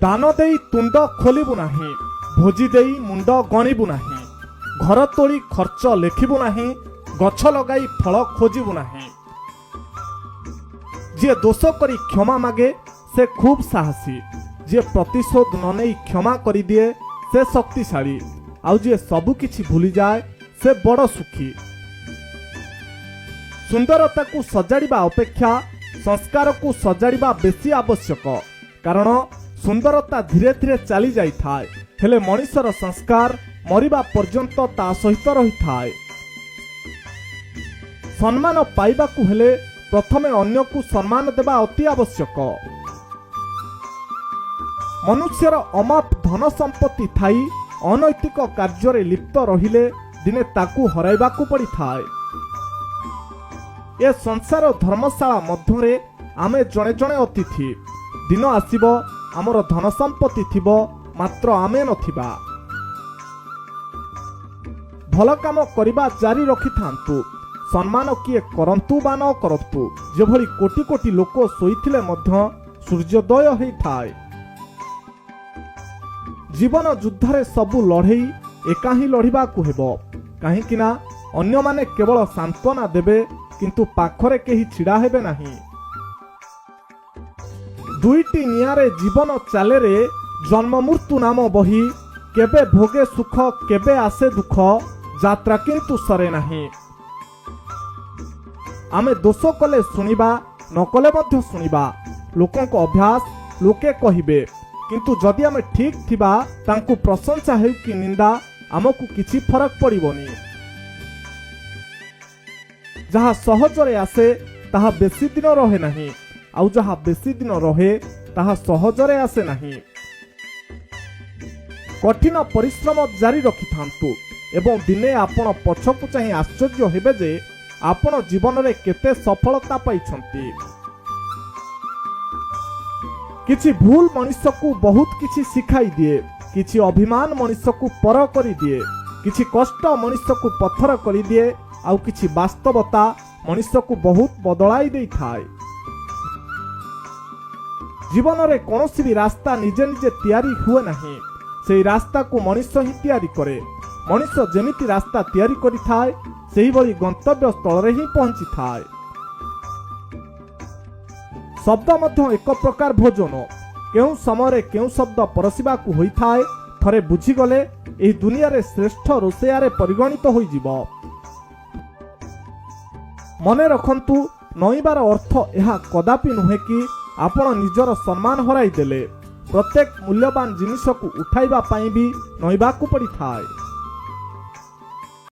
ଦାନ ଦେଇ ତୁଣ୍ଡ ଖୋଲିବୁ ନାହିଁ, ଭୋଜି ଦେଇ ମୁଣ୍ଡ ଗଣିବୁ ନାହିଁ, ଘର ତୋଳି ଖର୍ଚ୍ଚ ଲେଖିବୁ ନାହିଁ, ଗଛ ଲଗାଇ ଫଳ ଖୋଜିବୁ ନାହିଁ। ଯିଏ ଦୋଷ କରି କ୍ଷମା ମାଗେ, ସେ ଖୁବ୍ ସାହସୀ। ଯିଏ ପ୍ରତିଶୋଧ ନ ନେଇ କ୍ଷମା କରିଦିଏ, ସେ ଶକ୍ତିଶାଳୀ। ଆଉ ଯିଏ ସବୁ କିଛି ଭୁଲିଯାଏ, ସେ ବଡ଼ ସୁଖୀ। ସୁନ୍ଦରତାକୁ ସଜାଡ଼ିବା ଅପେକ୍ଷା ସଂସ୍କାରକୁ ସଜାଡ଼ିବା ବେଶୀ ଆବଶ୍ୟକ, କାରଣ ସୁନ୍ଦରତା ଧୀରେ ଧୀରେ ଚାଲି ଯାଇଥାଏ, ହେଲେ ମଣିଷର ସଂସ୍କାର ମରିବା ପର୍ଯ୍ୟନ୍ତ ତା ସହିତ ରହିଥାଏ। ସମ୍ମାନ ପାଇବାକୁ ହେଲେ ପ୍ରଥମେ ଅନ୍ୟକୁ ସମ୍ମାନ ଦେବା ଅତି ଆବଶ୍ୟକ। ମନୁଷ୍ୟର ଅମାପ ଧନ ସମ୍ପତ୍ତି ଥାଇ ଅନୈତିକ କାର୍ଯ୍ୟରେ ଲିପ୍ତ ରହିଲେ ଦିନେ ତାକୁ ହରାଇବାକୁ ପଡ଼ିଥାଏ। ଏ ସଂସାର ଧର୍ମଶାଳା ମଧ୍ୟରେ ଆମେ ଜଣେ ଜଣେ ଅତିଥି। ଦିନ ଆସିବ, ଆମର ଧନ ସମ୍ପତ୍ତି ଥିବ, ମାତ୍ର ଆମେ ନଥିବା। ଭଲ କାମ କରିବା ଜାରି ରଖିଥାନ୍ତୁ, ସମ୍ମାନ କିଏ କରନ୍ତୁ ବା ନ କରନ୍ତୁ। ଯେଭଳି କୋଟି କୋଟି ଲୋକ ଶୋଇଥିଲେ ମଧ୍ୟ ସୂର୍ଯ୍ୟୋଦୟ ହେଇଥାଏ। ଜୀବନ ଯୁଦ୍ଧରେ ସବୁ ଲଢ଼େଇ ଏକା ହିଁ ଲଢ଼ିବାକୁ ହେବ, କାହିଁକି ନା ଅନ୍ୟମାନେ କେବଳ ସାନ୍ତ୍ୱନା ଦେବେ, କିନ୍ତୁ ପାଖରେ କେହି ଛିଡ଼ା ହେବେ ନାହିଁ। ଦୁଇଟି ନିଆଁରେ ଜୀବନ ଚାଲେରେ, ଜନ୍ମ ମୃତ୍ୟୁ ନାମ ବହି। କେବେ ଭୋଗେ ସୁଖ, କେବେ ଆସେ ଦୁଃଖ, ଯାତ୍ରା କିନ୍ତୁ ସରେ ନାହିଁ। ଆମେ ଦୋଷ କଲେ ଶୁଣିବା, ନ କଲେ ମଧ୍ୟ ଶୁଣିବା। ଲୋକଙ୍କ ଅଭ୍ୟାସ, ଲୋକେ କହିବେ। କିନ୍ତୁ ଯଦି ଆମେ ଠିକ୍ ଥିବା, ତାଙ୍କୁ ପ୍ରଶଂସା ହେଉ କି ନିନ୍ଦା, ଆମକୁ କିଛି ଫରକ ପଡ଼ିବନି। ଯାହା ସହଜରେ ଆସେ, ତାହା ବେଶୀ ଦିନ ରହେ ନାହିଁ, ଆଉ ଯାହା ବେଶୀ ଦିନ ରହେ, ତାହା ସହଜରେ ଆସେ ନାହିଁ। କଠିନ ପରିଶ୍ରମ ଜାରି ରଖିଥାନ୍ତୁ ଏବଂ ଦିନେ ଆପଣ ପଛକୁ ଚାହିଁ ଆଶ୍ଚର୍ଯ୍ୟ ହେବେ ଯେ ଆପଣ ଜୀବନରେ କେତେ ସଫଳତା ପାଇଛନ୍ତି। କିଛି ଭୁଲ ମଣିଷକୁ ବହୁତ କିଛି ଶିଖାଇ ଦିଏ, କିଛି ଅଭିମାନ ମଣିଷକୁ ପର କରିଦିଏ, କିଛି କଷ୍ଟ ମଣିଷକୁ ପଥର କରିଦିଏ, ଆଉ କିଛି ବାସ୍ତବତା ମଣିଷକୁ ବହୁତ ବଦଳାଇ ଦେଇଥାଏ। ଜୀବନରେ କୌଣସି ବି ରାସ୍ତା ନିଜେ ନିଜେ ତିଆରି ହୁଏ ନାହିଁ। ସେଇ ରାସ୍ତାକୁ ମଣିଷ ହିଁ ତିଆରି କରେ। ମଣିଷ ଯେମିତି ରାସ୍ତା ତିଆରି କରିଥାଏ, ସେହିଭଳି ଗନ୍ତବ୍ୟ ସ୍ଥଳରେ ହିଁ ପହଞ୍ଚିଥାଏ। ଶବ୍ଦ ମଧ୍ୟ ଏକ ପ୍ରକାର ଭୋଜନ। କେଉଁ ସମୟରେ କେଉଁ ଶବ୍ଦ ପରସିବାକୁ ହୋଇଥାଏ, ଥରେ ବୁଝିଗଲେ ଏହି ଦୁନିଆରେ ଶ୍ରେଷ୍ଠ ରୋଷେୟାରେ ପରିଗଣିତ ହୋଇଯିବ। ମନେ ରଖନ୍ତୁ, ନଇଁବାର ଅର୍ଥ ଏହା କଦାପି ନୁହେଁ କି ଆପଣ ନିଜର ସମ୍ମାନ ହରାଇ ଦେଲେ। ପ୍ରତ୍ୟେକ ମୂଲ୍ୟବାନ ଜିନିଷକୁ ଉଠାଇବା ପାଇଁ ବି ନଇଁବାକୁ ପଡ଼ିଥାଏ।